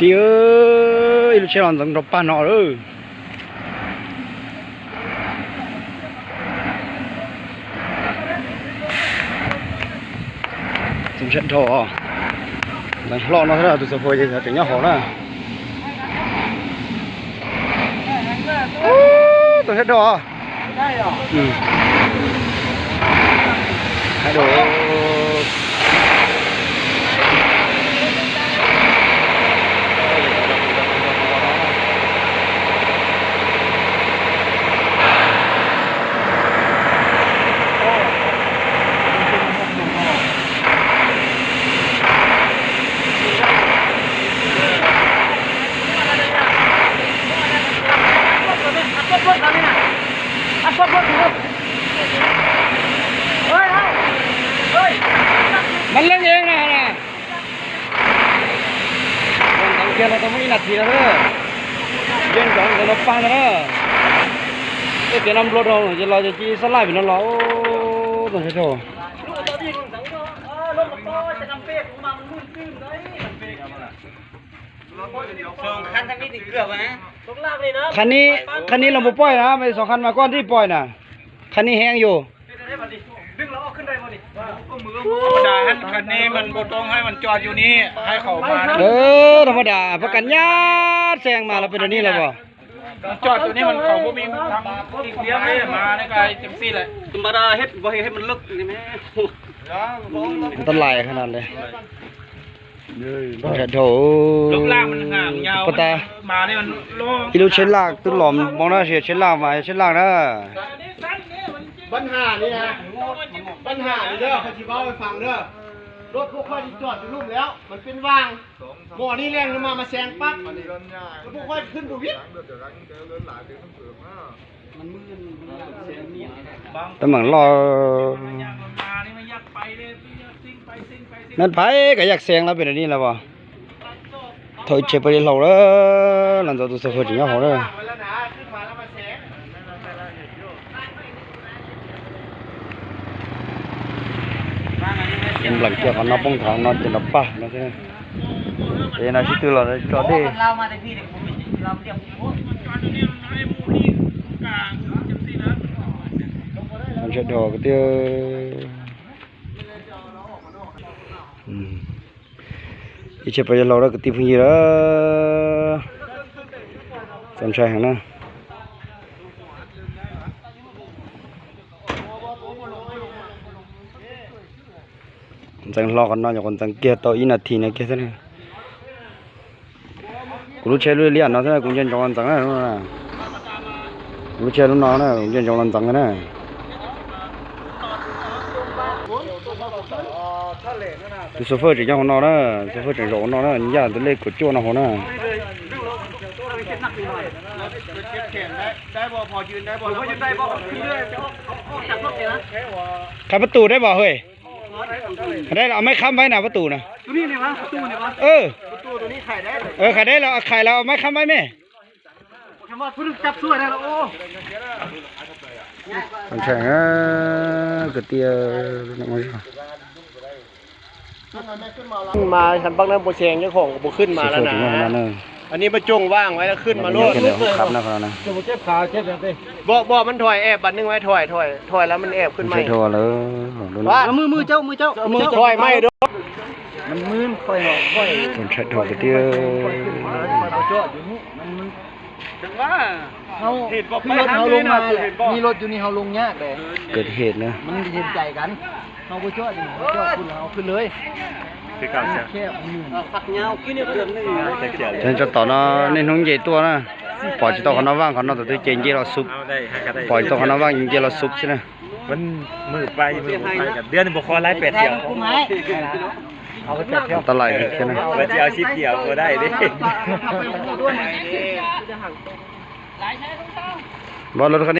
Tij, ib lub tsheb los ntxeev rau pag no lawm. Txaus ntshai dhau. Ntxeev hlo no thiab, tus xov fuas tseem nyob hauv na. Txaus ntshai dhau. Mas leej yeej na, kiag no tau muaj ib nas this no xwb, yeej ntsoov ntawd no pag ntawd na. Tej kev no nplua rau ces los ces cia xab laj pem no los. Txaus ntshai dhau. Qhov no, qhov no los puas pom na, mas ib qho mas koj nrhiav pom na. Qhov no heev yus. Qhov no mas nws coj yus ni, hais qhov mas, tha ma da pab kam nyab xees mas los pem rau ni lawm as. Coj tus ni mas qhov pub me tam ib liab mas ne ka cem xij lawm. Tab lais qhov no li. Ntshai dhau. Pab tas, ib lub tsheb laj twb los moo na, tsheb laj mas tsheb laj na. ปัญหานี้นะ ปัญหานี้เด้อ ข้อยสิเว้าให้ฟังเด้อ รถพวกข้อยที่จอดอยู่ลุ่มแล้ว มันเป็นว่าง หมอนี่แล่นลงมา มาแซงปั๊บ แล้วพวกข้อยขึ้นบ่วิด Tab meem loj. Nab phais koj yaj xees los pem rau ni lawm as. Thaum ib tsheb pab li hlau lawm, los ntxuav tus xov fuas tseem nyob hauv na. Nplees kiag qhov no poob nthav no ces nrov pag no xwb. Es no sib tw los tso dej. Ntshai dhau tiag. Ib tsheb pab li hlau lawm kwv tij phooj ywg lawm. Txaus ntshai heev na. Ntxeev hlo qhov no nyuam qhuav ntxeev kiag tau ib nas this no kiag xwb na. Kuv lub tsheb lub liam no xwb kuv nco ntsoov los ntxeev na. Kuv lub tsheb lub no na kuv nco ntsoov los ntxeev na. Tus xov fuas tseem nyob hauv no na, xov fuas tseem zaum hauv no na, yaj tus lej kaum cuaj no hauv na. Khai pab tus dab pom hwj. Dab los meb khab mab na pab tus na. Khai dab los khai los meb khab mab me. Ntshai kwv tij. Mà thằng Bắc nó mua xe cái khổng của Phú Khuyên mà là nè. Anh ấy mà trông vàng ấy là Khuyên mà luôn. Bộ bộ mình thoại ép bạnนึง thoại thoại thoại là mình ép Khuyên mày. Mưa mưa cháu mưa cháu mưa cháu thoại mày đó. Mình mưa khỏi khỏi. Ntshai dhau kwv tij. Mày bảo cho mình เฮา คือรถเฮาลงมาแหละ มีรถอยู่นี่เฮาลงยากเลย เกิดเหตุนะ มันเห็นใจกัน เฮาบ่จอดนี่ เฮาจอดพุ่นแล้วเฮาขึ้นเลย คือเก่าใช่ แคบอืม Tseem tso tom no niaj hnub nce tuaj na, pom tsis tau qhov no vaj qhov no thaum twg ces nce los xub, pom tsis tau qhov no vaj nce los xub xwb na. Tab lais thiab na. Vov lawv